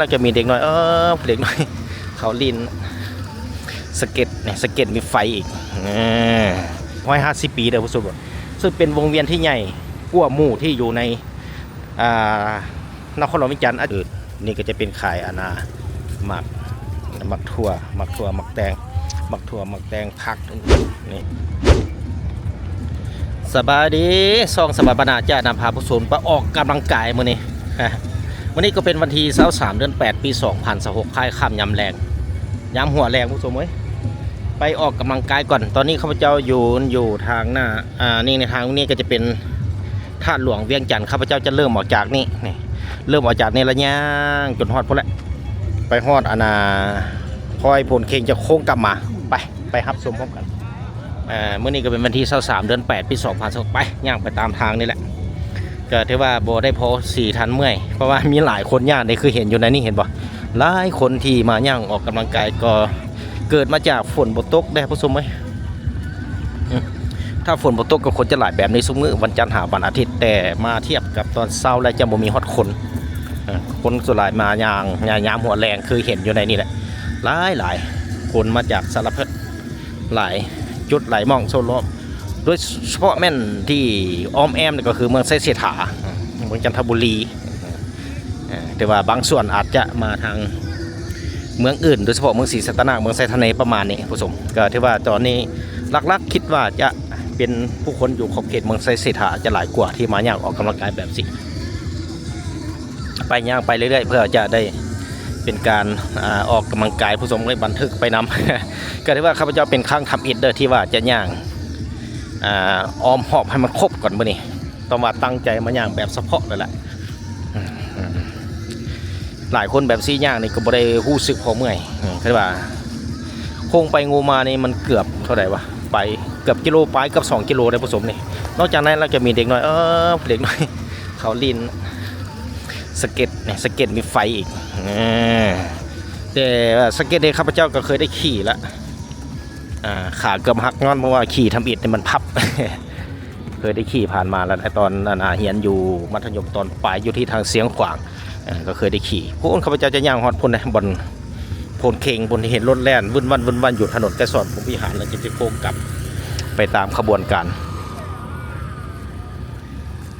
ແລ້ວກໍມີເດັກນ້ອຍ ເອີ ເດັກນ້ອຍເຂົາຫຼິ້ນສະເກັດນີ້ ສະເກັດມີໄຟອີກ ເອີ ຮ້ອຍຫ້າສິບປີເດີຜູ້ຊົມ ເຊິ່ງເປັນວົງວຽນທີ່ໃຫຍ່ກວ່າໝູ່ທີ່ຢູ່ໃນ ອ່າ ນະຄອນຫຼວງວຽງຈັນ. ນີ້ກໍຈະເປັນຂາຍອັນນ່າ ໝາກ ໝາກຖົ່ວ ໝາກຖົ່ວ ໝາກແຕງ ໝາກຖົ່ວ ໝາກແຕງ ຜັກ ນີ້. ສະບາຍດີ ຊ່ອງສະບາຍບານນາ ຈະນຳພາຜູ້ຊົມໄປອອກກຳລັງກາຍມື້ນີ້. ມື້ນີ້ກໍເປັນວັນທີຊາວສາມ ເດືອນແປດ ປີສອງພັນຊາວຫົກ ຄ້າຍຄ່ຳຍາມແລງ ຍາມຫົວແລງຜູ້ຊົມເອີຍ ໄປອອກກຳລັງກາຍກ່ອນ. ຕອນນີ້ຂ້າພະເຈົ້າຢູ່ ຢູ່ທາງໜ້າ ອ່າ ນີ້ ໃນທາງນີ້ກໍຈະເປັນທາດຫຼວງວຽງຈັນ. ຂ້າພະເຈົ້າຈະເລີ່ມອອກຈາກນີ້ ນີ້ ເລີ່ມອອກຈາກນີ້ລະຍ່າງຈົນຮອດພຸ້ນແຫຼະ ໄປຮອດອັນນ່າ ຄອຍໂພນເຄັງ ຈະໂຄ້ງກັບມາ ໄປ ໄປຮັບຊົມພ້ອມກັນ. ເອີ ມື້ນີ້ກໍເປັນວັນທີຊາວສາມ ເດືອນແປດ ປີສອງພັນຊາວຫົກ ໄປ ຍ່າງໄປຕາມທາງນີ້ແຫຼະ ກໍຖືວ່າບໍ່ໄດ້ພໍສີທັນເມື່ອຍ ເພາະວ່າມີຫຼາຍຄົນຍ່າງເດ້ ຄືເຫັນຢູ່ໃນນີ້ ເຫັນບໍ່ ຫຼາຍຄົນທີ່ມາຍ່າງອອກກຳລັງກາຍ ກໍເກີດມາຈາກຝົນບໍ່ຕົກເດ້ຜູ້ຊົມເອີຍ. ອືມ ຖ້າຝົນບໍ່ຕົກກໍຄົນຈະຫຼາຍແບບນີ້ຊຸມື້ ວັນຈັນຫາວັນອາທິດ ແຕ່ມາທຽບກັບຕອນເຊົ້າແລ້ວຈະບໍ່ມີຮອດຄົນ. ເອີ ຄົນສ່ວນຫຼາຍມາຍ່າງ ຍາມຫົວແລງ ຄືເຫັນຢູ່ໃນນີ້ແຫຼະ ຫຼາຍໆ ຄົນມາຈາກສາລະເພັດ ຫຼາຍຈຸດຫຼາຍໝ່ອງທົ່ວໂລກ ໂດຍສະເພາະແມ່ນທີ່ອ້ອມແອ້ມກໍຄືເມືອງໄຊເສດຖາ ເມືອງຈັນທະບູລີ ແຕ່ວ່າບາງສ່ວນອາດຈະມາທາງເມືອງອື່ນ ໂດຍສະເພາະເມືອງສີສັດຕະນາກ ເມືອງໄຊທະເນ ປະມານນີ້ຜູ້ຊົມ. ກໍຖືວ່າຕອນນີ້ຫຼັກໆ ຄິດວ່າຈະເປັນຜູ້ຄົນຢູ່ຂອບເຂດເມືອງໄຊເສດຖາ ອາດຈະຫຼາຍກວ່າທີ່ມາຍ່າງອອກກຳລັງກາຍແບບນີ້. ໄປຍ່າງໄປເລື້ອຍໆ ເພື່ອຈະໄດ້ເປັນການ ອ່າ ອອກກຳລັງກາຍ ຜູ້ຊົມເອີຍ ບັນທຶກໄປນຳ. ກໍຖືວ່າຂ້າພະເຈົ້າເປັນຄັ້ງທຳອິດເດີ ທີ່ວ່າຈະຍ່າງ ອ່າ ອ້ອມຮອບໃຫ້ມັນຄົບກ່ອນມື້ນີ້ ຕ້ອງວ່າຕັ້ງໃຈມາຍ່າງແບບສະເພາະເລີຍແຫຼະ. ຫຼາຍຄົນແບບຊີ້ຍ່າງນີ້ກໍບໍ່ໄດ້ຮູ້ສຶກພໍເມື່ອຍ ຄືວ່າໂຄ້ງໄປໂງມານີ້ມັນເກືອບເທົ່າໃດວະ ໄປເກືອບກິໂລປາຍ ເກືອບສອງກິໂລໄດ້ຜູ້ຊົມນີ້. ນອກຈາກນັ້ນແລ້ວຈະມີເດັກນ້ອຍ ເອີ ເດັກນ້ອຍເຂົາຫຼິ້ນ ສະເກັດນີ້ ສະເກັດມີໄຟອີກ ເອີ ແຕ່ວ່າສະເກັດນີ້ຂ້າພະເຈົ້າກໍເຄີຍໄດ້ຂີ່ລະ ອ່າ ຂາເກືອບຫັກ ຍ້ອນເພາະວ່າຂີ່ທຳອິດນີ້ມັນພັບ ເຄີຍໄດ້ຂີ່ຜ່ານມາແລ້ວ ຕອນນັ້ນ ອ່າ ຮຽນຢູ່ມັດທະຍົມຕອນປາຍ ຢູ່ທີ່ທາງຊຽງຂວາງ ເອີ ກໍເຄີຍໄດ້ຂີ່. ພຸ້ນ ຂ້າພະເຈົ້າຈະຍ່າງຮອດພຸ້ນເດ້ ບ່ອນໂພນເຄັງ ບ່ອນທີ່ເຫັນລົດແລ່ນວຶ່ນວັ່ນ ວຶ່ນວັ່ນຢູ່ຖະໜົນໄກສອນ ພົມວິຫານ ແລ້ວຈະໂຄ້ງກັບໄປຕາມຂະບວນການ.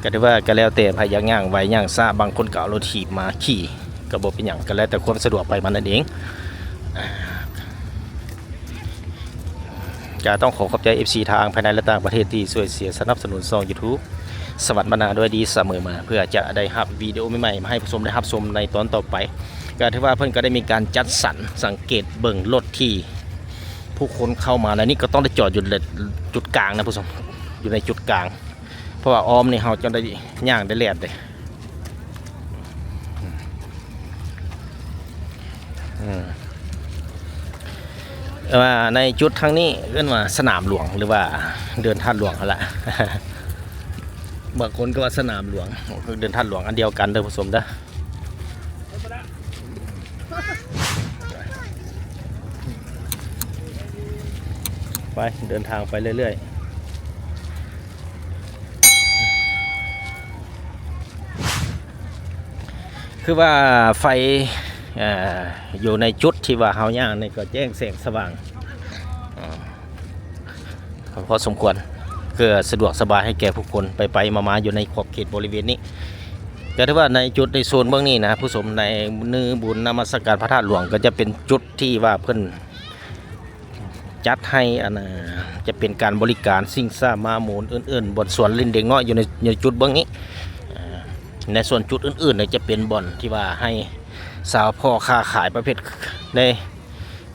ກໍຖືວ່າກໍແລ້ວແຕ່ໃຜຢາກຍ່າງໄວຍ່າງຊ້າ ບາງຄົນກໍເອົາລົດຖີບມາຂີ່ກໍບໍ່ເປັນຫຍັງ ກໍແລ້ວແຕ່ຄວາມສະດວກໃຜມັນນັ້ນເອງ. ກໍຕ້ອງຂໍຂອບໃຈເອັຟຊີທາງພາຍໃນ ແລະ ຕ່າງປະເທດທີ່ຊ່ວຍເຊຍສະໜັບສະໜູນຊ່ອງຢູທູບສະຫວັນບານນາດ້ວຍດີສະເໝີມາ ເພື່ອຈະໄດ້ຮັບວິດີໂອໃໝ່ໆມາໃຫ້ຜູ້ຊົມໄດ້ຮັບຊົມໃນຕອນຕໍ່ໄປ. ກໍຖືວ່າເພິ່ນກໍໄດ້ມີການຈັດສັນສັງເກດເບິ່ງລົດທີ່ຜູ້ຄົນເຂົ້າມາ ແລະ ນີ້ກໍຕ້ອງໄດ້ຈອດຢູ່ຈຸດກາງນະຜູ້ຊົມ ຢູ່ໃນຈຸດກາງ ເພາະວ່າອ້ອມນີ້ເຮົາຈະໄດ້ຍ່າງໄດ້ແລ່ນເດ້. ອືມ ແຕ່ວ່າໃນຈຸດທາງນີ້ເອີ້ນວ່າສະໜາມຫຼວງ ຫຼືວ່າເດີ່ນທາດຫຼວງຫັ້ນລະ ບາງຄົນກໍວ່າສະໜາມຫຼວງ ເດີ່ນທາດຫຼວງອັນດຽວກັນເດີຜູ້ຊົມເດີ. ໄປ ເດີນທາງໄປເລື້ອຍໆ. ຄືວ່າໄຟ ເອີ ຢູ່ໃນຈຸດທີ່ວ່າເຮົາຍ່າງນີ້ກໍແຈ້ງແສງສະຫວ່າງ ເອີ ພໍສົມຄວນ ເພື່ອສະດວກສະບາຍໃຫ້ແກ່ຜູ້ຄົນໄປໆມາໆຢູ່ໃນຂອບເຂດບໍລິເວນນີ້. ກໍຖືວ່າໃນຈຸດໃນໂຊນເບື້ອງນີ້ນະ ຜູ້ຊົມ ໃນມື້ບຸນນະມັດສະການພະທາດຫຼວງ ກໍຈະເປັນຈຸດທີ່ວ່າເພິ່ນ ຈັດໃຫ້ອັນນ່າ ຈະເປັນການບໍລິການຊິງຊ້າມ້າໝູນອື່ນໆ ບ່ອນສວນຫຼິ້ນເດັກນ້ອຍຢູ່ໃນ ໃນຈຸດເບື້ອງນີ້. ເອີ ໃນສ່ວນຈຸດອື່ນໆ ຈະເປັນບ່ອນທີ່ວ່າໃຫ້ຊາວພໍ່ຄ້າຂາຍປະເພດໃນ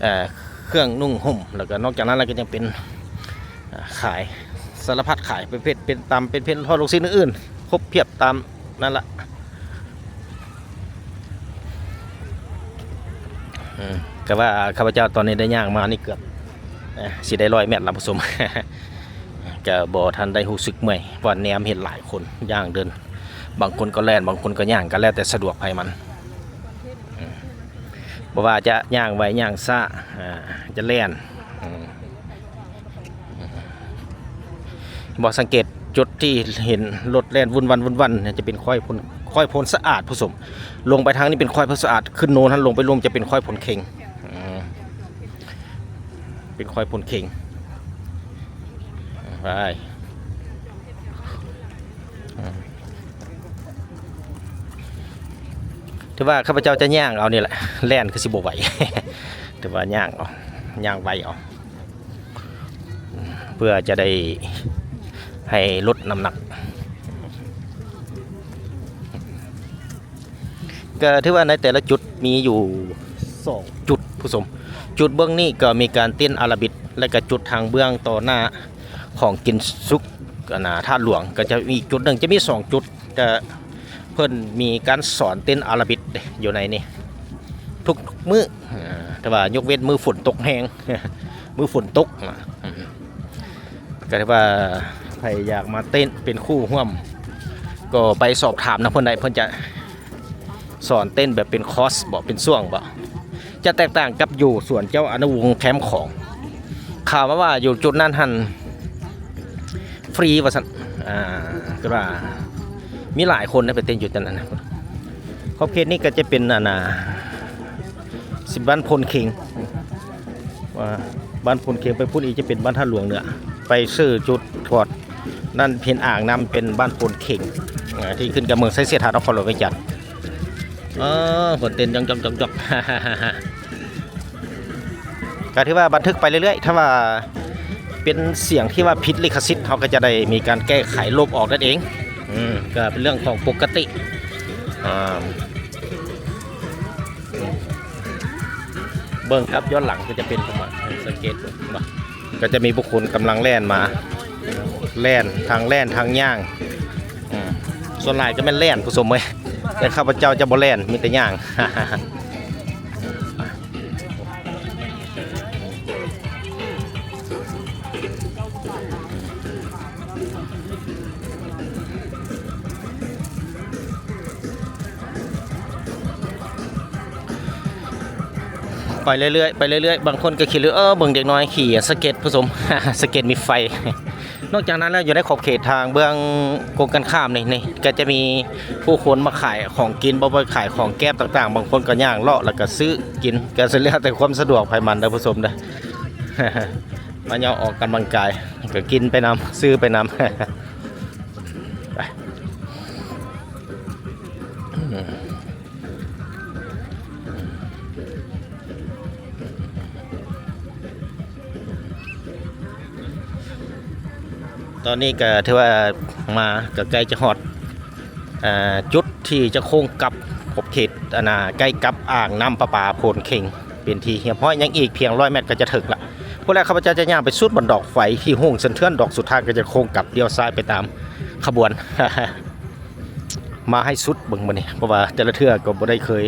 ເອີ ເຄື່ອງນຸ່ງຫົ່ມ ແລ້ວກໍນອກຈາກນັ້ນແລ້ວກໍຍັງເປັນ ເອີ ຂາຍສາລະພັດຂາຍປະເພດເປັນຕຳ ເປັນເພັດທອດ ລູກຊີ້ນອື່ນໆ ຄົບພຽບຕາມ ນັ້ນລະ ອືມ ແຕ່ວ່າຂ້າພະເຈົ້າຕອນນີ້ໄດ້ຍ່າງມານີ້ເກືອບ ເອີ ຊິໄດ້ຮ້ອຍແມັດລະຜູ້ຊົມ ກໍບໍ່ທັນໄດ້ຮູ້ສຶກເມື່ອຍ ເພາະວ່າແນມເຫັນຫຼາຍຄົນຍ່າງເດີນ ບາງຄົນກໍແລ່ນ ບາງຄົນກໍຍ່າງ ກໍແລ້ວແຕ່ສະດວກໃຜມັນ ອືມ ບໍ່ວ່າຈະຍ່າງໄວຍ່າງຊ້າ ອ່າ ຈະແລ່ນ ອືມ ບໍ່ສັງເກດຈຸດທີ່ເຫັນລົດແລ່ນວຸ່ນວັ່ນ ວຸ່ນວັ່ນ ຈະເປັນຄອຍໂພນ ຄ ຄວາຍໂພນສະອາດ ຜູ້ຊົມ. ລົງໄປທາງນີ້ເປັນຄວາຍໂພນສະອາດ, ຂຶ້ນໂນນຫັ້ນ ລົງໄປລຸ່ມຈະເປັນຄວາຍໂພນເຄັງ. ອືມ ເປັນຄວາຍໂພນເຄັງ. ໄປ ອືມ ຖືວ່າຂ້າພະເຈົ້າຈະຍ່າງເອົານີ້ແຫຼະ, ແລ່ນຄືຊິບໍ່ໄຫວ. ຖືວ່າຍ່າງເອົາ, ຍ່າງໄຫວເອົາ. ເພື່ອຈະໄດ້ໃຫ້ລົດນ້ຳໜັກ. ກໍຖືວ່າໃນແຕ່ລະຈຸດມີຢູ່ສອງຈຸດ ຜູ້ຊົມ. ຈຸດເບື້ອງນີ້ກໍມີການເຕັ້ນອາຣາບິກ ແລະ ກໍຈຸດທາງເບື້ອງຕໍ່ໜ້າຂອງກິນສຸກ ອັນນ່າ ທາດຫຼວງ. ກໍຈະມີອີກຈຸດໜຶ່ງ, ຈະມີສອງຈຸດ. ກໍເພິ່ນມີການສອນເຕັ້ນອາຣາບິກເດ້ ຢູ່ໃນນີ້ທຸກມື້. ເອີ ແຕ່ວ່າຍົກເວັ້ນມື້ຝົນຕົກແຮງ ມື້ຝົນຕົກນະ. ອືມ ກໍຖືວ່າໃຜຢາກມາເຕັ້ນເປັນຄູ່ຮ່ວມ ກໍໄປສອບຖາມນຳເພິ່ນໄດ້, ເພິ່ນຈະສອນເຕັ້ນແບບເປັນຄອສບໍ ເປັນຊ່ວງບໍ. ຈະແຕກຕ່າງກັບຢູ່ສວນເຈົ້າອະນຸວົງແຄມຂອງ. ຂ່າວມາວ່າຢູ່ຈຸດນັ້ນຫັ້ນຟຣີວ່າຊັ້ນ. ອ່າ ຄືວ່າມີຫຼາຍຄົນໄດ້ໄປເຕັ້ນຢູ່ຈຸດນັ້ນນະ. ຂອບເຂດນີ້ກໍຈະເປັນ ອັນນ່າ ຊິບ້ານໂພນເຄັງ ວ່າບ້ານໂພນເຄັງ. ໄປພຸ້ນອີກຈະເປັນບ້ານທ່າຫຼວງເໜືອ, ໄປຊື່ຈຸດພອດນັ້ນເປັນອ່າງນ້ຳ ເປັນບ້ານໂພນເຄັງ ເອີ ທີ່ຂຶ້ນກັບເມືອງໄຊເສດຖາ ນະຄອນຫຼວງວຽງຈັນ. ເອີ ເພິ່ນເຕັ້ນຈອກໆໆໆ. ກໍຖືວ່າບັນທຶກໄປເລື້ອຍໆ, ຖ້າວ່າເປັນສຽງທີ່ວ່າຜິດລິຂະສິດ ເຮົາກໍຈະໄດ້ມີການແກ້ໄຂລົບອອກນັ້ນເອງ. ອືມ ກໍເປັນເລື່ອງຂອງປົກກະຕິ. ອ່າ ເບິ່ງກັບຍ້ອນຫຼັງກໍຈະເປັນປະມານ ສັງເກດເບິ່ງເນາະ. ກໍຈະມີບຸກຄົນກຳລັງແລ່ນມາ, ແລ່ນ ທັງແລ່ນທັງຍ່າງ. ອືມ ສ່ວນຫຼາຍກໍແມ່ນແລ່ນ ຜູ້ຊົມເອີຍ, ແຕ່ຂ້າພະເຈົ້າຈະບໍ່ແລ່ນ ມີແຕ່ຍ່າງ. ໄປເລື້ອຍໆ ໄປເລື້ອຍໆ. ບາງຄົນກໍຂີ່ລົດ ເອີ ເບິ່ງເດັກນ້ອຍຂີ່ສະເກັດ ຜູ້ຊົມ ສະເກັດມີໄຟ. ນອກຈາກນັ້ນແລ້ວ ຢູ່ໃນຂອບເຂດທາງເບື້ອງກົງກັນຂ້າມນີ້ ນີ້ກໍຈະມີຜູ້ຄົນມາຂາຍຂອງກິນ ບໍ່ ມາຂາຍຂອງແກບຕ່າງໆ. ບາງຄົນກໍຍ່າງເລາະ ແລ້ວກໍຊື້ກິນ, ກໍສຸດແລ້ວແຕ່ຄວາມສະດວກໃຜມັນເດີ ຜູ້ຊົມເດີ. ມາເຫຍົາະອອກກຳລັງກາຍ ກໍກິນໄປນຳ ຊື້ໄປນຳ. ໄປ ຕອນນີ້ກໍຖືວ່າມາກໍໃກ້ຈະຮອດ ອ່າ ຈຸດທີ່ຈະໂຄ້ງກັບຂອບເຂດ ອັນນ່າ ໃກ້ກັບອ່າງນ້ຳປະປາໂພນເຄັງ ເປັນທີ່ຮຽບຮ້ອຍ. ຍັງອີກພຽງຮ້ອຍແມັດກໍຈະເຖິງລະ. ພຸ້ນແຫຼະ ຂ້າພະເຈົ້າຈະຍ່າງໄປສຸດບ່ອນດອກໄຟທີ່ຮຸ່ງສະເທືອນ, ດອກສຸດທ້າຍກໍຈະໂຄ້ງກັບລ້ຽວຊ້າຍໄປຕາມຂະບວນ ມາໃຫ້ສຸດເບິ່ງມື້ນີ້, ເພາະວ່າແຕ່ລະເທື່ອກໍບໍ່ໄດ້ເຄີຍ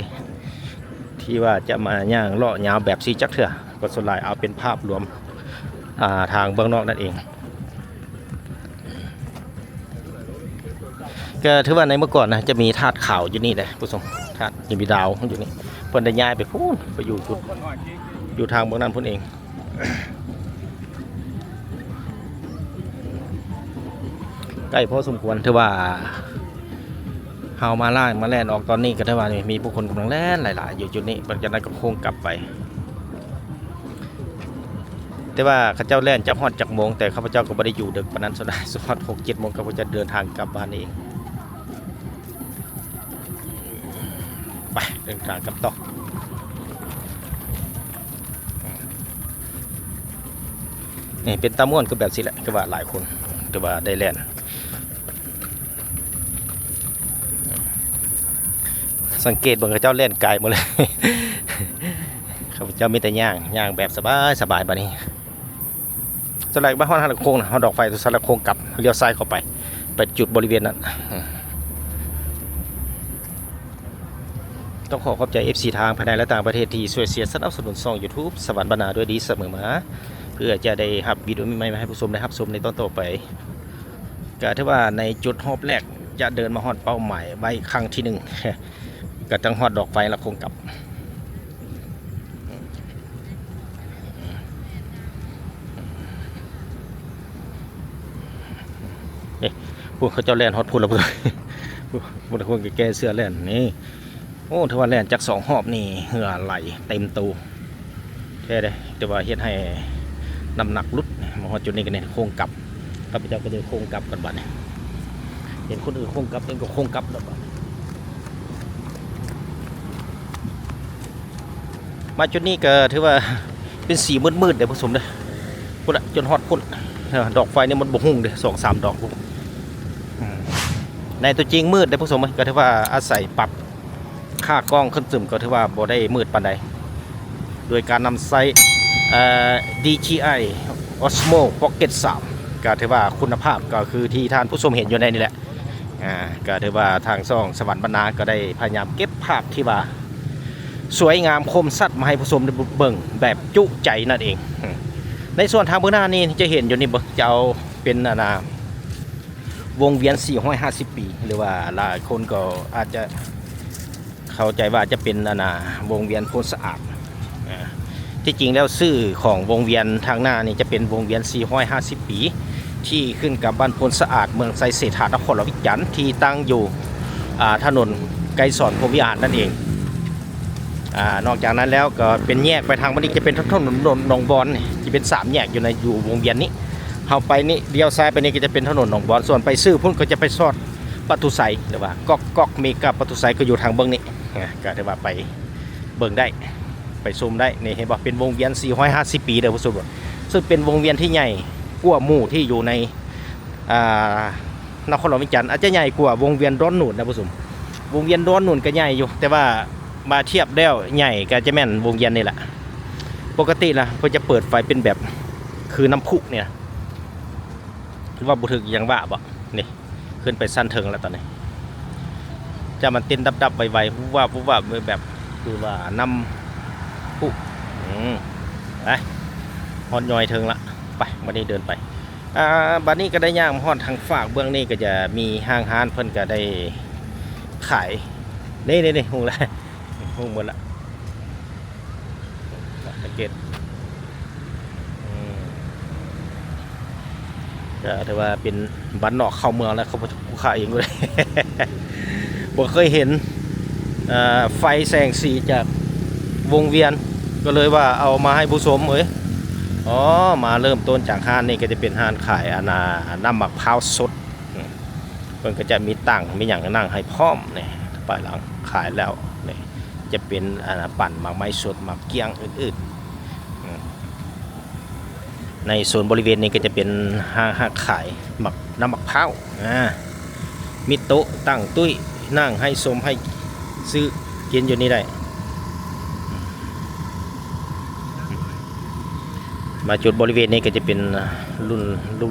ທີ່ວ່າຈະມາຍ່າງເລາະຍາວແບບຊີ້ຈັກເທື່ອ, ກໍສ່ວນຫຼາຍເອົາເປັນພາບລວມ ອ່າ ທາງເບື້ອງນອກນັ້ນເອງ. ກໍຖືວ່າໃນເມື່ອກ່ອນນະ ຈະມີທາດຂາວຢູ່ນີ້ເດ້ ຜູ້ຊົມ, ທາດ ຈະມີດາວຢູ່ນີ້, ເພິ່ນໄດ້ຍ້າຍໄປພຸ້ນ ໄປຢູ່ຈຸດ ຢູ່ທາງເບື້ອງນັ້ນພຸ້ນເອງ. ໃກ້ພໍສົມຄວນ, ຖືວ່າເຮົາມາລ້າງມາແລ່ນອອກຕອນນີ້ ກໍຖືວ່າມີຜູ້ຄົນກຳລັງແລ່ນຫຼາຍໆຢູ່ຈຸດນີ້, ຫຼັງຈາກນັ້ນກໍໂຄ້ງກັບໄປ. ແຕ່ວ່າເຂົາເຈົ້າແລ່ນຈັກຮອດຈັກໂມງ, ແຕ່ຂ້າພະເຈົ້າກໍບໍ່ໄດ້ຢູ່ເດິກປານນັ້ນ, ສ່ວນຫຼາຍຊິຮອດຫົກເຈັດໂມງ ຂ້າພະເຈົ້າເດີນທາງກັບບ້ານເອງ. ໄປເດີນທາງກັນຕໍ່. ນີ້ເປັນຕາມ່ວນຄືແບບຊີ້ແຫຼະ, ຄືວ່າຫຼາຍຄົນ ຖືວ່າໄດ້ແລ່ນ. ສັງເກດເບິ່ງເຂົາເຈົ້າແລ່ນກາຍໝົດເລີຍ, ຂ້າພະເຈົ້າມີແຕ່ຍ່າງ, ຍ່າງແບບສະບາຍໆ ບາດນີ້. ສ່ວນຫຼາຍມາຮອດສາລາໂຄ້ງນະ, ຮອດດອກໄຟສາລາໂຄ້ງກັບ, ລ້ຽວຊ້າຍເຂົ້າໄປ, ໄປຈຸດບໍລິເວນນັ້ນ. ຕ້ອງຂໍຂອບໃຈເອັຟຊີທາງພາຍໃນ ແລະ ຕ່າງປະເທດທີ່ຊ່ວຍເຊຍສະໜັບສະໜູນຊ່ອງຢູທູບສະຫວັນບັນນາດ້ວຍດີສະເໝີມາ, ເພື່ອຈະໄດ້ຮັບວິດີໂອໃໝ່ໆມາໃຫ້ຜູ້ຊົມໄດ້ຮັບຊົມໃນຕອນຕໍ່ໄປ. ກໍຖືວ່າໃນຈຸດຮອບແລກຈະເດີນມາຮອດເປົ້າໝາຍໄວ້ຄັ້ງທີໜຶ່ງ, ກໍຕ້ອງຮອດດອກໄຟແລ້ວຄົງກັບ. ເອີ ພວກເຂົາເຈົ້າແລ່ນຮອດພຸ້ນແລ້ວພຸ້ນ. ບໍ່ໄດ້ຄົນແກ່ໆ ເສື້ອແລ່ນນີ້. ໂອ້ ຖືວ່າແລ່ນຈັກສອງຮອບນີ້ ເຫື່ອໄຫຼເຕັມໂຕແທ້ເດ້ ແຕ່ວ່າເຮັດໃຫ້ນ້ຳໜັກຫຼຸດ. ມາຮອດຈຸດນີ້ກໍນີ້ໂຄ້ງກັບ ຂ້າພະເຈົ້າກໍຈະໂຄ້ງກັບກ່ອນບັດນີ້. ເຫັນຄົນອື່ນໂຄ້ງກັບ ເອງກໍໂຄ້ງກັບແລ້ວບັດນີ້. ມາຈຸດນີ້ກໍຖືວ່າເປັນສີມືດໆ ເດ້ຜູ້ຊົມເດ້. ພຸ້ນລະ ຈົນຮອດພຸ້ນ ເອີ ດອກໄຟນີ້ມັນບໍ່ຮຸ່ງເດ້ ສອງສາມດອກ. ອືມ ໃນຕົວຈິງມືດເດ້ຜູ້ຊົມເອີຍ. ກໍຖືວ່າອາໄສປັບຄ່າກ້ອງຂຶ້ນຕື່ມ ກໍຖືວ່າບໍ່ໄດ້ມືດປານໃດ ໂດຍການນຳໃຊ້ ເອີ ດີຈີໄອ Osmo Pocket ສາມ ກໍຖືວ່າຄຸນນະພາບກໍຄືທີ່ທ່ານຜູ້ຊົມເຫັນຢູ່ໃນນີ້ແຫຼະ. ອ່າ ກໍຖືວ່າທາງຊ່ອງສະຫວັນບັນນາກໍໄດ້ພະຍາຍາມເກັບພາບທີ່ວ່າສວຍງາມຄົມຊັດມາໃຫ້ຜູ້ຊົມໄດ້ເບິ່ງແບບຈຸໃຈນັ້ນເອງ. ໃນສ່ວນທາງເບື້ອງໜ້ານີ້ຈະເຫັນຢູ່ນີ້ເບິ່ງ ຈະເອົາເປັນ ອັນນ່າ ວົງວຽນສີ່ຮ້ອຍຫ້າສິບປີ ຫຼືວ່າຫຼາຍຄົນກໍອາດຈະ ເຂົ້າໃຈວ່າຈະເປັນ ອັນນ່າ ວົງວຽນໂພນສະອາດ. ອ່າ ທີ່ຈິງແລ້ວຊື່ຂອງວົງວຽນທາງໜ້ານີ້ຈະເປັນວົງວຽນສີ່ຮ້ອຍຫ້າສິບປີ ທີ່ຂຶ້ນກັບບ້ານໂພນສະອາດ ເມືອງໄຊເສດຖາ ນະຄອນຫຼວງວຽງຈັນ ທີ່ຕັ້ງຢູ່ ອ່າ ຖະໜົນໄກສອນ ພົມວິຫານນັ້ນເອງ. ອ່າ ນອກຈາກນັ້ນແລ້ວກໍເປັນແຍກໄປທາງບ້ານນີ້ ຈະເປັນຖະໜົນໜອງບອນ ຈະເປັນສາມແຍກຢູ່ໃນ ຢູ່ວົງວຽນນີ້. ເຮົາໄປນີ້ ລ້ຽວຊ້າຍໄປນີ້ກໍຈະເປັນຖະໜົນໜອງບອນ ສ່ວນໄປຊື່ພຸ້ນກໍຈະໄປຊອດປະຕູໄຊ ຫຼືວ່າກອກກອກເມກາປະຕູໄຊ ກໍຢູ່ທາງເບື້ອງນີ້. ອ່າ ກໍຖືວ່າໄປເບິ່ງໄດ້ ໄປຊົມໄດ້. ນີ້ເຫັນບໍ່ ເປັນວົງວຽນສີ່ຮ້ອຍຫ້າສິບປີເດີຜູ້ຊົມ ເຊິ່ງເປັນວົງວຽນທີ່ໃຫຍ່ກວ່າໝູ່ທີ່ຢູ່ໃນ ອ່າ ນະຄອນຫຼວງວຽງຈັນ ອາດຈະໃຫຍ່ກວ່າວົງວຽນດອນນູນນະຜູ້ຊົມ. ວົງວຽນດອນນູນກໍໃຫຍ່ຢູ່ ແຕ່ວ່າມາທຽບແລ້ວໃຫຍ່ກໍຈະແມ່ນວົງວຽນນີ້ແຫຼະ. ປົກກະຕິລະເພິ່ນຈະເປີດໄຟເປັນແບບຄືນ້ຳພຸນີ້ນະ ຫຼືວ່າບໍ່ຖືກຫຍັງວ່າບໍ? ນີ້ ຂຶ້ນໄປຊັ້ນເທິງແລ້ວຕອນນີ້ ຈະມັນເຕັ້ນດັບໆໄວໆ ວາບໆ ວາບໆ ແບບຄືວ່ານ້ຳພຸ. ອືມ ໄປ ຮອດຍ້ອຍເທິງລະ ໄປ ບັດນີ້ເດີນໄປ. ອ່າ ບັດນີ້ກໍໄດ້ຍ່າງມາຮອດທາງຟາກເບື້ອງນີ້ ກໍຈະມີຫ້າງຮ້ານເພິ່ນກໍໄດ້ຂາຍ ນີ້ໆໆ ຮູ້ລະ ຮູ້ໝົດລະ. ສັງເກດ ອືມ ກໍຖືວ່າເປັນບ້ານນອກເຂົ້າເມືອງແລ້ວ ເຂົາເຈົ້າຜູ້ຄ້າເອງເລີຍ ບໍ່ເຄີຍເຫັນ ເອີ ໄຟແສງສີຈາກວົງວຽນ ກໍເລີຍວ່າເອົາມາໃຫ້ຜູ້ຊົມເອີຍ. ອໍ ມາເລີ່ມຕົ້ນຈາກຮ້ານນີ້ ກໍຈະເປັນຮ້ານຂາຍ ອັນນ່າ ນ້ຳໝາກພ້າວສົດ. ອືມ ເພິ່ນກໍຈະມີຕັ່ງມີຫຍັງນັ່ງໃຫ້ພ້ອມນີ້ ປາຍຫຼັງຂາຍແລ້ວນີ້ ຈະເປັນ ອັນນ່າ ປັ່ນໝາກໄມ້ສົດ ໝາກກ້ຽງອື່ນໆ. ອືມ ໃນໂຊນບໍລິເວນນີ້ກໍຈະເປັນຮ້ານຂາຍໝາກ ນ້ຳໝາກພ້າວ ອ່າ ມີໂຕະຕັ້ງຕຸ້ຍນັ່ງໃຫ້ຊົມໃຫ້ຊື້ກິນຢູ່ນີ້ໄດ້. ມາຈຸດບໍລິເວນນີ້ກໍຈະເປັນລຸ້ນ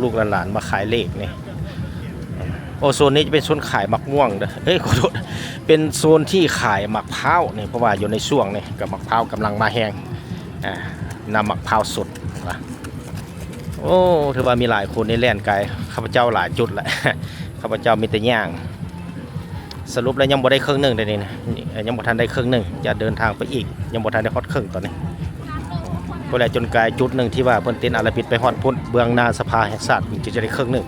ລູກໆຫຼານໆມາຂາຍເລກນີ້. ໂອ້ ໂຊນນີ້ຈະເປັນໂຊນຂາຍໝາກມ່ວງເດີ ເອີຍ ຂໍໂທດ ເປັນໂຊນທີ່ຂາຍໝາກພ້າວນີ້ ເພາະວ່າຢູ່ໃນຊ່ວງນີ້ກໍໝາກພ້າວກຳລັງມາແຮງ ອ່າ ນ້ຳໝາກພ້າວສົດວ່າ. ໂອ້ ຖືວ່າມີຫຼາຍຄົນນີ້ແລ່ນກາຍຂ້າພະເຈົ້າຫຼາຍຈຸດແຫຼະ ຂ້າພະເຈົ້າມີແຕ່ຍ່າງ. ສະຫຼຸບແລ້ວຍັງບໍ່ໄດ້ເຄິ່ງໜຶ່ງເດ້ນີ້ນະ ຍັງບໍ່ທັນໄດ້ເຄິ່ງໜຶ່ງ ຈະເດີນທາງໄປອີກ ຍັງບໍ່ທັນໄດ້ຮອດເຄິ່ງຕອນນີ້. ພຸ້ນແຫຼະ ຈົນກາຍຈຸດໜຶ່ງທີ່ວ່າເພິ່ນເຕັ້ນອາຣາບິດໄປຮອດພຸ້ນ ເບື້ອງໜ້າສະພາແຫ່ງຊາດ ຈຶ່ງຈະໄດ້ເຄິ່ງໜຶ່ງ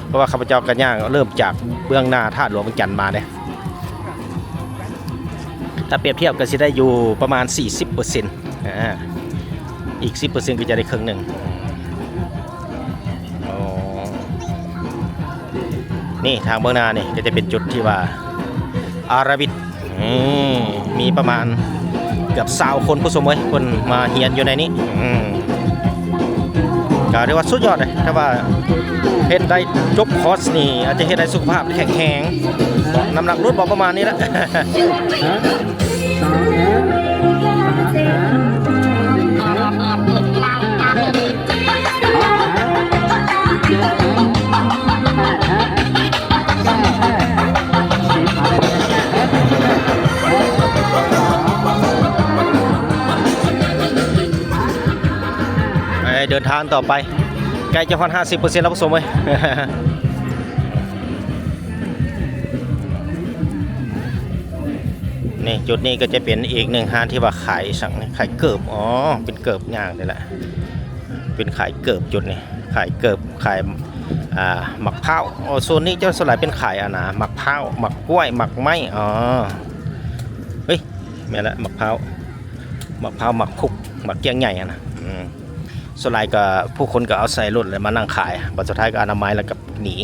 ເພາະວ່າຂ້າພະເຈົ້າກໍຍ່າງເລີ່ມຈາກເບື້ອງໜ້າທາດຫຼວງວຽງຈັນມາເດ້. ຖ້າປຽບທຽບກໍຊິໄດ້ຢູ່ປະມານສີ່ສິບເປີເຊັນ ອ່າ ອີກສິບເປີເຊັນກໍຈະໄດ້ເຄິ່ງໜຶ່ງ. ອໍ ນີ້ທາງເບື້ອງໜ້ານີ້ກໍຈະເປັນຈຸດທີ່ວ່າອາຣາບິດ ອືມ ມີປະມານເກືອບຊາວຄົນ ຜູ້ຊົມເອີຍ ເພິ່ນມາຮຽນຢູ່ໃນນີ້. ອືມ ກໍຖືວ່າສຸດຍອດເດ້ ຖ້າວ່າເຮັດໄດ້ຈົບຄອສນີ້ ອາດຈະເຮັດໃຫ້ສຸຂະພາບແຂງແຮງ ນ້ຳໜັກຫຼຸດ ປະມານນີ້ແຫຼະ. ໄປເດີນທາງຕໍ່ໄປ ໃກ້ຈະຮອດຫ້າສິບເປີເຊັນແລ້ວ ຜູ້ຊົມເອີຍ. ນີ້ ຈຸດນີ້ກໍຈະເປັນອີກໜຶ່ງຮ້ານທີ່ວ່າຂາຍສັງ ຂາຍເກີບ. ອໍ ເປັນເກີບຍ່າງນີ້ແຫຼະ ເປັນຂາຍເກີບຈຸດນີ້ ຂາຍເກີບ ຂາຍ ອ່າ ໝາກພ້າວ. ໂອ້ ໂຊນນີ້ເຈົ້າສ່ວນຫຼາຍເປັນຂາຍອັນນ່າ ໝາກພ້າວ ໝາກກ້ວຍ ໝາກໄມ້. ອໍ ເຮີ້ຍ ແມ່ນລະ ໝາກພ້າວ ໝາກພ້າວ ໝາກຄຸກ ໝາກກ້ຽງໃຫຍ່ຫັ້ນນະ. ອືມ ສ່ວນຫຼາຍກໍຜູ້ຄົນກໍເອົາໃສ່ລົດແລ້ວມານັ່ງຂາຍ ບັດສຸດທ້າຍກໍອະນາໄມແລ້ວກໍໜີ.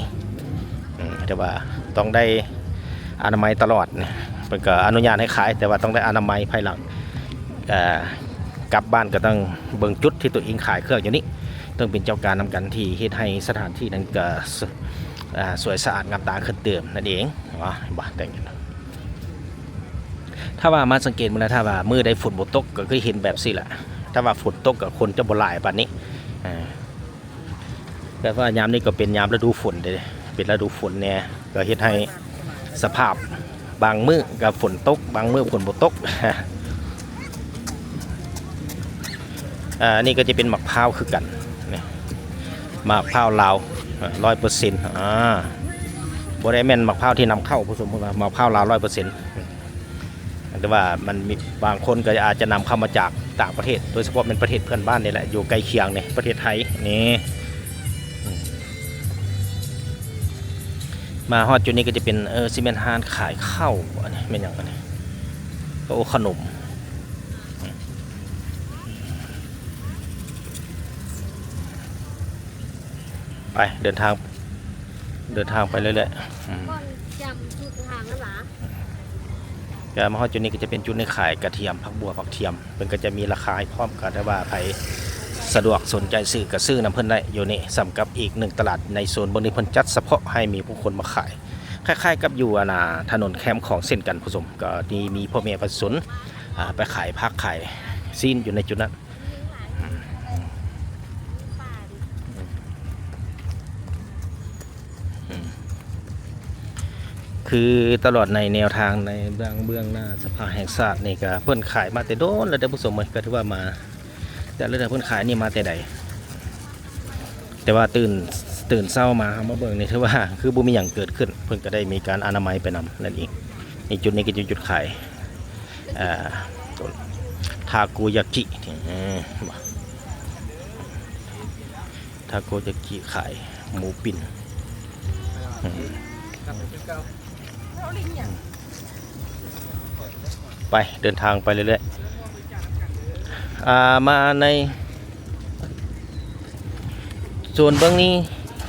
ອືມ ແຕ່ວ່າຕ້ອງໄດ້ອະນາໄມຕະຫຼອດ. ເພິ່ນກໍອະນຸຍາດໃຫ້ຂາຍ ແຕ່ວ່າຕ້ອງໄດ້ອະນາໄມພາຍຫຼັງ. ເອີ ກັບບ້ານກໍຕ້ອງເບິ່ງຈຸດທີ່ຕົວເອງຂາຍເຄື່ອງຢູ່ນີ້ ຕ້ອງເປັນເຈົ້າການນຳກັນ ທີ່ເຮັດໃຫ້ສະຖານທີ່ນັ້ນກໍ ສ- ອາ ສວຍສະອາດງາມຕາຂຶ້ນຕື່ມນັ້ນເອງ. ເຫັນບໍ່? ເຫັນບໍ່? ແຕ່ງ ຖ້າວ່າມາສັງເກດເບິ່ງນະ ຖ້າວ່າມື້ໃດຝົນບໍ່ຕົກ ກໍຄືເຫັນແບບຊີ້ແຫຼະ. ຖ້າວ່າຝົນຕົກກໍຄົນຈະບໍ່ຫຼາຍປານນີ້. ເອີ ແຕ່ວ່າຍາມນີ້ກໍເປັນຍາມລະດູຝົນເດ້ ເປັນລະດູຝົນແດ່ ກໍເຮັດໃຫ້ສະພາບບາງມື້ກໍຝົນຕົກ ບາງມື້ຝົນບໍ່ຕົກ. ອາ ອັນນີ້ກໍຈະເປັນໝາກພ້າວຄືກັນ ນີ້ ໝາກພ້າວລາວ ອາ ຮ້ອຍເປີເຊັນ. ອາ ບໍ່ໄດ້ແມ່ນໝາກພ້າວທີ່ນຳເຂົ້າ ຜູ້ຊົມ ເພາະວ່າໝາກພ້າວລາວ ຮ້ອຍເປີເຊັນ. ແຕ່ວ່າມັນມີບາງຄົນກໍອາດຈະນຳເຂົ້າມາຈາກຕ່າງປະເທດ ໂດຍສະເພາະແມ່ນປະເທດເພື່ອນບ້ານນີ້ແຫຼະ ຢູ່ໃກ້ຄຽງນີ້ ປະເທດໄທນີ້. ມາຮອດຈຸດນີ້ກໍຈະເປັນ ເອີ ຊິແມ່ນຮ້ານຂາຍເຂົ້າ ອັນນີ້ແມ່ນຫຍັງ ອັນນີ້ ໂອ້ ຂະໜົມ. ໄປ ເດີນທາງ ເດີນທາງໄປເລື້ອຍໆ. ອືມ ກ່ອນຈຳຈຸດທາງນັ້ນຫວາ? ກໍມາຮອດຈຸດນີ້ກໍຈະເປັນຈຸດໃນຂາຍກະທຽມ ຜັກບົ່ວ ຜັກທຽມ ເພິ່ນກໍຈະມີລາຄາໃຫ້ພ້ອມກັນ ແຕ່ວ່າໃຜສະດວກສົນໃຈຊື້ກໍຊື້ນຳເພິ່ນໄດ້ຢູ່ນີ້. ສ່ຳກັບອີກໜຶ່ງຕະຫຼາດໃນໂຊນເບິ່ງນີ້ ເພິ່ນຈັດສະເພາະໃຫ້ມີຜູ້ຄົນມາຂາຍ ຄ້າຍໆກັບຢູ່ອັນນ່າຖະໜົນແຄມຂອງເຊັ່ນກັນ ຜູ້ຊົມ ກໍທີ່ມີພໍ່ແມ່ປະຊາຊົນ ອາ ໄປຂາຍຜັກຂາຍຊີ້ນຢູ່ໃນຈຸດນັ້ນ. ຄືຕະຫຼອດໃນແນວທາງໃນເບື້ອງ ເບື້ອງໜ້າສະພາແຫ່ງຊາດນີ້ ກະເພິ່ນຂາຍມາແຕ່ດົນແລ້ວເດ້ ຜູ້ຊົມເອີຍ. ກະຖືວ່າມາ ແຕ່ລະເທື່ອເພິ່ນຂາຍນີ້ມາແຕ່ໃດ ແຕ່ວ່າຕື່ນ ຕື່ນເຊົ້າມາເຮົາມາເບິ່ງນີ້ ຖືວ່າຄືບໍ່ມີຫຍັງເກີດຂຶ້ນ ເພິ່ນກະໄດ້ມີການອະນາໄມໄປນຳນັ້ນເອງ. ນີ້ ຈຸດນີ້ກໍຈະຈຸດຂາຍ ອ່າ ທາໂກຍາກິ ເອີ ທາໂກຍາກິ ຂາຍໝູປິ່ນ. ອືມ ໄປ ເດີນທາງໄປເລື້ອຍໆ. ອ່າ ມາໃນ ໂຊນເບື້ອງນີ້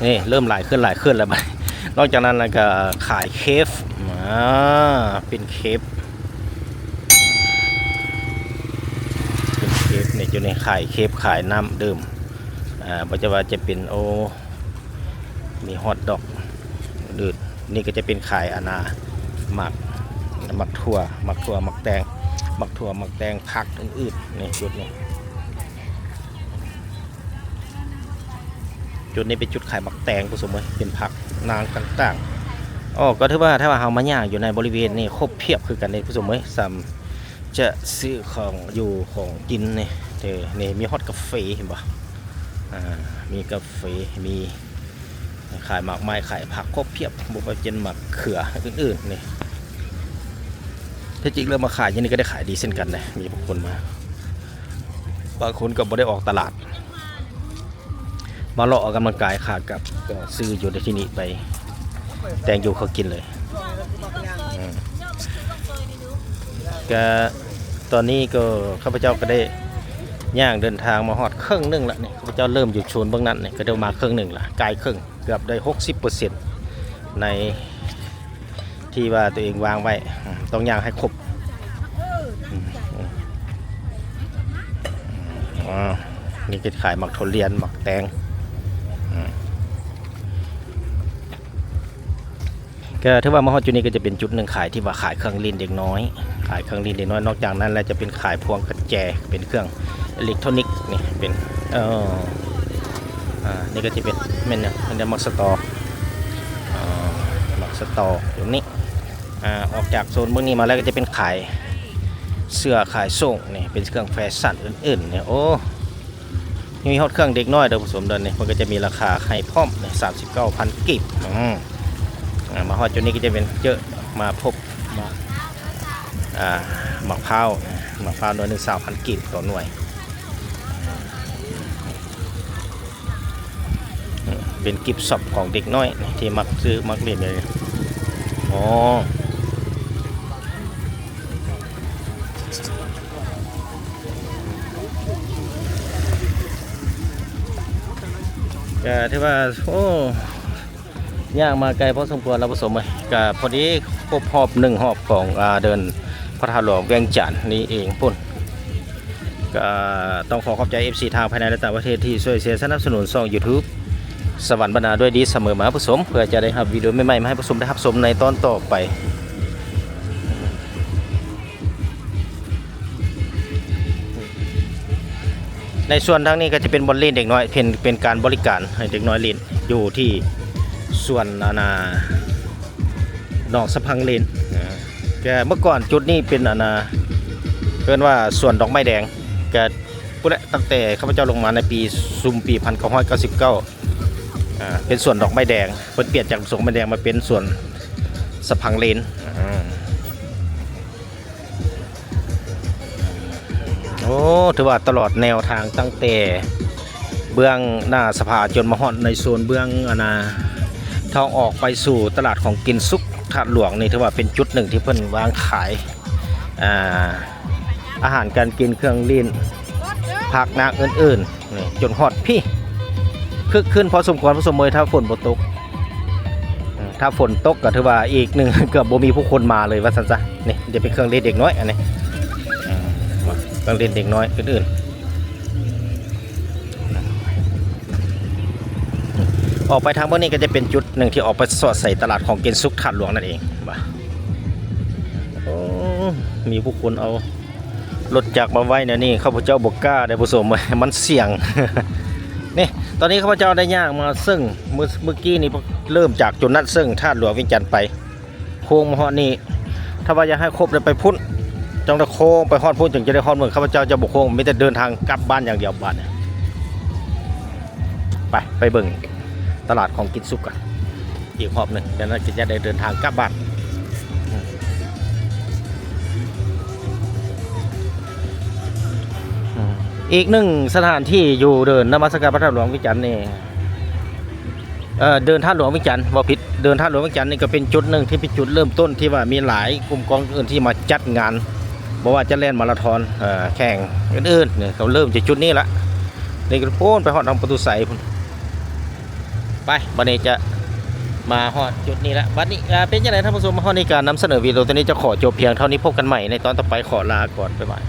ນີ້ເລີ່ມຫຼາຍຂຶ້ນ ຫຼາຍຂຶ້ນແລ້ວບັດນີ້. ນອກຈາກນັ້ນແລ້ວກໍຂາຍເຄບ ອ່າ ເປັນເຄບ ເປັນເຄບນີ້ ຢູ່ໃນຂາຍເຄບ ຂາຍນ້ຳດື່ມ ອ່າ ບໍ່ວ່າຈະເປັນ ໂອ້ ມີຮອດດອກອື່ນ. ນີ້ກໍຈະເປັນຂາຍອັນນ່າ ໝາກ ໝາກຖົ່ວ ໝາກຖົ່ວ ໝາກແຕງ ໝາກຖົ່ວ ໝາກແຕງ ຜັກອື່ນໆ ນີ້ ຈຸດນີ້ ຈຸດນີ້ເປັນຈຸດຂາຍໝາກແຕງ ຜູ້ຊົມເອີຍ ເປັນຜັກນາງຕ່າງໆ. ອໍ ກໍຖືວ່າ ຖ້າວ່າເຮົາມາຍ່າງຢູ່ໃນບໍລິເວນນີ້ ຄົບພຽບຄືກັນເດ້ ຜູ້ຊົມເອີຍ. ສ່ຳຈະຊື້ຂອງຢູ່ຂອງກິນນີ້ ເອີ ນີ້ມີຮອດກາເຟ ເຫັນບໍ່? ອ່າ ມີກາເຟ ມີຂາຍໝາກໄມ້ ຂາຍຜັກ ຄົບພຽບ ບໍ່ວ່າຈະເປັນໝາກເຂືອອື່ນໆ ນີ້. ແທ້ຈິງແລ້ວມາຂາຍຢູ່ນີ້ກໍໄດ້ຂາຍດີເຊັ່ນກັນເດ້ ມີຜູ້ຄົນມາ ບາງຄົນກໍບໍ່ໄດ້ອອກຕະຫຼາດ ມາເລາະອອກກຳລັງກາຍ ຂາກັບກໍຊື້ຢູ່ໃນທີ່ນີ້ໄປ ແຕ່ງຢູ່ເຂົ້າກິນເລີຍ. ອືມ ກະຕອນນີ້ກໍຂ້າພະເຈົ້າກໍໄດ້ຍ່າງເດີນທາງມາຮອດເຄິ່ງໜຶ່ງລະນີ້. ຂ້າພະເຈົ້າເລີ່ມຢູ່ໂຊນເບື້ອງນັ້ນນີ້ ກໍໄດ້ມາເຄິ່ງໜຶ່ງລະ ກາຍເຄິ່ງ ເກືອບໄດ້ຫົກສິບເປີເຊັນໃນ ທີ່ວ່າຕົວເອງວາງໄວ້ ອືມ ຕ້ອງຍ່າງໃຫ້ຄົບ. ອືມ ອືມ ອືມ ອໍ ນີ້ກໍຂາຍໝາກຖົ່ວລຽນ ໝາກແຕງ. ອືມ ກໍຖືວ່າມາຮອດຈຸດນີ້ກໍຈະເປັນຈຸດໜຶ່ງຂາຍ ທີ່ວ່າຂາຍເຄື່ອງຫຼິ້ນເດັກນ້ອຍ ຂາຍເຄື່ອງຫຼິ້ນເດັກນ້ອຍ. ນອກຈາກນັ້ນແລ້ວຈະເປັນຂາຍພວງກະແຈ ເປັນເຄື່ອງ ອີເລັກໂທຣນິກນີ້ ເປັນ ເອີ ອ່າ ນີ້ກໍຈະເປັນ ແມ່ນຫຍັງ ແມ່ນຫຍັງ ໝາກສະຕໍ ອ່າ ໝາກສະຕໍຕົງນີ້. ອ່າ ອອກຈາກໂຊນເບື້ອງນີ້ມາແລ້ວກໍຈະເປັນຂາຍເສື້ອຂາຍໂສ້ງນີ້ ເປັນເຄື່ອງແຟຊັນອື່ນໆນີ້. ໂອ້ ມີຮອດເຄື່ອງເດັກນ້ອຍເດີ ຜູ້ຊົມເດີ. ນີ້ເພິ່ນກໍຈະມີລາຄາໃຫ້ພ້ອມນີ້ ສາມສິບເກົ້າພັນກີບ. ອືມ ອ່າ ມາຮອດຈຸດນີ້ກໍຈະເປັນເຈີ ມາພົບ ມາ ອ່າ ໝາກພ້າວ ໝາກພ້າວໜ່ວຍໜຶ່ງ ຊາວພັນກີບຕໍ່ໜ່ວຍ. ອືມ ເປັນກິບຊັອບຂອງເດັກນ້ອຍທີ່ມັກຊື້ມັກຫຼິ້ນເລີຍ. ອໍ ກໍຖືວ່າ ໂອ້ ຍ່າງມາໄກພໍສົມຄວນແລ້ວຜູ້ຊົມເອີຍ. ກໍພໍດີຄົບຮອບໜຶ່ງຮອບຂອງ ອາ ເດີ່ນພະທາດຫຼວງວຽງຈັນນີ້ເອງພຸ້ນ. ກໍຕ້ອງຂໍຂອບໃຈເອັຟຊີທາງພາຍໃນ ແລະ ຕ່າງປະເທດທີ່ຊ່ວຍເຊຍສະໜັບສະໜູນຊ່ອງຢູທູບສະຫວັນບັນນາດ້ວຍດີສະເໝີມາຜູ້ຊົມ ເພື່ອຈະໄດ້ຮັບວິດີໂອໃໝ່ໆມາໃຫ້ຜູ້ຊົມໄດ້ຮັບຊົມໃນຕອນຕໍ່ໄປ. ໃນສ່ວນທາງນີ້ກໍຈະເປັນບ່ອນຫຼິ້ນເດັກນ້ອຍ ເປັນ ເປັນການບໍລິການໃຫ້ເດັກນ້ອຍຫຼິ້ນຢູ່ທີ່ສວນ ອັນນ່າ ໜອງສະພັງເລນ. ເອີ ແຕ່ເມື່ອກ່ອນຈຸດນີ້ເປັນ ອັນນ່າ ເອີ້ນວ່າສວນດອກໄມ້ແດງ. ກະພຸ້ນແຫຼະ ຕັ້ງແຕ່ຂ້າພະເຈົ້າລົງມາໃນປີ ຊຸມປີ ພັນເກົ້າຮ້ອຍເກົ້າສິບເກົ້າ ອ່າ ເປັນສວນດອກໄມ້ແດງ. ເພິ່ນປ່ຽນຈາກສວນດອກໄມ້ແດງມາເປັນສວນສະພັງເລນ. ອ່າ ໂອ້ ຖືວ່າຕະຫຼອດແນວທາງຕັ້ງແຕ່ເບື້ອງໜ້າສະພາຈົນມາຮອດໃນໂຊນເບື້ອງ ອັນນ່າ ທາງອອກໄປສູ່ຕະຫຼາດຂອງກິນສຸກທາດຫຼວງນີ້ ຖືວ່າເປັນຈຸດໜຶ່ງທີ່ເພິ່ນວາງຂາຍ ອ່າ ອາຫານການກິນ ເຄື່ອງຫຼິ້ນ ຜັກນາກອື່ນໆ ນີ້ ຈົນຮອດພີ້ ຄຶກຄື້ນພໍສົມຄວນ ພໍສົມເໝີຍ ຖ້າຝົນບໍ່ຕົກ. ເອີ ຖ້າຝົນຕົກກໍຖືວ່າອີກໜຶ່ງ ເກືອບບໍ່ມີຜູ້ຄົນມາເລີຍວ່າຊັ້ນຊະ. ນີ້ຈະເປັນເຄື່ອງຫຼິ້ນເດັກນ້ອຍອັນນີ້ ເອີ ເຄື່ອງຫຼິ້ນເດັກນ້ອຍອື່ນໆ. ອອກໄປທາງເບື້ອງນີ້ກໍຈະເປັນຈຸດໜຶ່ງທີ່ອອກໄປສອດໃສ່ຕະຫຼາດຂອງກິນສຸກທາດຫຼວງນັ້ນເອງ. ໂອ້ ມີຜູ້ຄົນເອົາ ລົດຈັກມາໄວ້ແນວນີ້ ຂ້າພະເຈົ້າບໍ່ກ້າເດ້ຜູ້ຊົມເອີຍ ມັນສ່ຽງ. ນີ້ ຕອນນີ້ຂ້າພະເຈົ້າໄດ້ຍ່າງມາເຊິ່ງ ມື້ ມື້ກີ້ນີ້ ເລີ່ມຈາກຈຸດນັ້ນເຊິ່ງທາດຫຼວງວຽງຈັນໄປ ໂຄ້ງມາຮອດນີ້. ຖ້າວ່າຢາກໃຫ້ຄົບໄດ້ໄປພຸ້ນ ຕ້ອງໄດ້ໂຄ້ງໄປຮອດພຸ້ນ ຈຶ່ງຈະໄດ້ຮອດເມືອງ. ຂ້າພະເຈົ້າຈະບໍ່ໂຄ້ງ ມີແຕ່ເດີນທາງກັບບ້ານຢ່າງດຽວບາດນີ້. ໄປ ໄປເບິ່ງຕະຫຼາດຂອງກິນສຸກກັນ ອີກຮອບໜຶ່ງ ຈາກນັ້ນກໍຈະໄດ້ເດີນທາງກັບບ້ານ. ອືມ ອີກໜຶ່ງສະຖານທີ່ຢູ່ເດີ່ນນະມັດສະການພະທາດຫຼວງວຽງຈັນນີ້ ເອີ ເດີ່ນທາດຫຼວງວຽງຈັນ ເວົ້າຜິດ ເດີ່ນທາດຫຼວງວຽງຈັນນີ້ກໍເປັນຈຸດໜຶ່ງທີ່ເປັນຈຸດເລີ່ມຕົ້ນທີ່ວ່າມີຫຼາຍກຸ່ມກອງອື່ນທີ່ມາຈັດງານ ບໍ່ວ່າຈະແລ່ນມາລາທອນ ເອີ ແຂ່ງອື່ນໆ ນີ້ ກໍເລີ່ມຈາກຈຸດນີ້ລະ. ນີ້ກໍພຸ້ນໄປຮອດທາງປະຕູໄຊພຸ້ນ. ໄປ ບັດນີ້ຈະມາຮອດຈຸດນີ້ລະ. ບັດນີ້ ເປັນຈັ່ງໃດທ່ານຜູ້ຊົມ ມາຮອດນີ້ການນຳສະເໜີວິດີໂອຕົວນີ້ຈະຂໍຈົບພຽງເທົ່ານີ້. ພົບກັນໃໝ່ໃນຕອນຕໍ່ໄປ. ຂໍລາກ່ອນ. ບາຍບາຍ.